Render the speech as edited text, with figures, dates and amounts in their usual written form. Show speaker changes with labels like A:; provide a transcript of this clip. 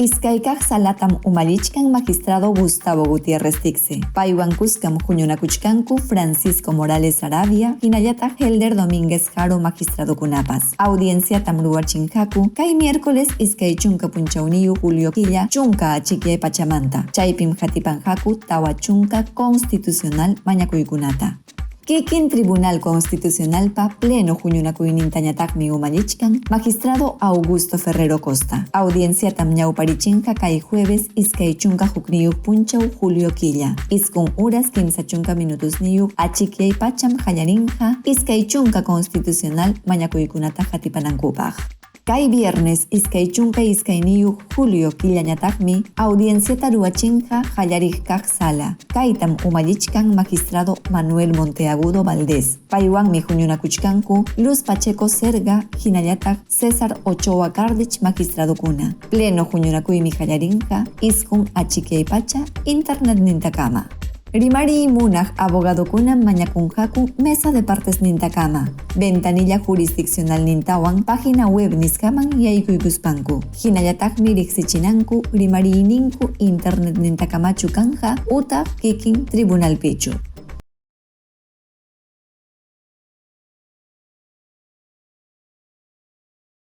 A: Iskay kaq salatam umallichkan magistrado Gustavo Gutiérrez Ticse. Paywan kuskam huñunakuchkanku Francisco Morales Arabia hinallataq Helder Domínguez Jaro magistradokunapas. Audienciatam ruwachinqaku kay miércoles 20 punchawniyuq julio killa 10 achikyay pachamanta. Chaypim hatipanqaku 40 constitucional mañakuykunata. Kikin Tribunal Constitucionalpa pleno huñunakuynintañataqmi umallichkan magistrado Augusto Ferrero Costa. Audienciatam ñawparichinqa kay jueves 21 punchaw julio killa. 9 horas 30 minutosniyuq achikyay pacham qallarinqa 20 constitucional mañakuykunata hatipanankupaq. Kay viernes 22 julio killañataqmi audienciata ruwachinqa qallariq kaq sala. Kaytam umallichkan magistrado Manuel Monteagudo Valdés. Paywanmi huñunakuchkanku Luz Pacheco Serga hinallataq César Ochoa Cardich magistradokuna. Pleno huñunakuymi qallarinqa 9 achikyay pacha internet nintakama. Rimari munaq abogadokuna mañakunqaku mesa de partes nintakama, ventanilla jurisdiccional nintawan página web nisqaman yaykuykuspanku. Hinallataqmi riqsichinanku rimariyningu internet nintakamachu kanja utaq kikin tribunalpichu.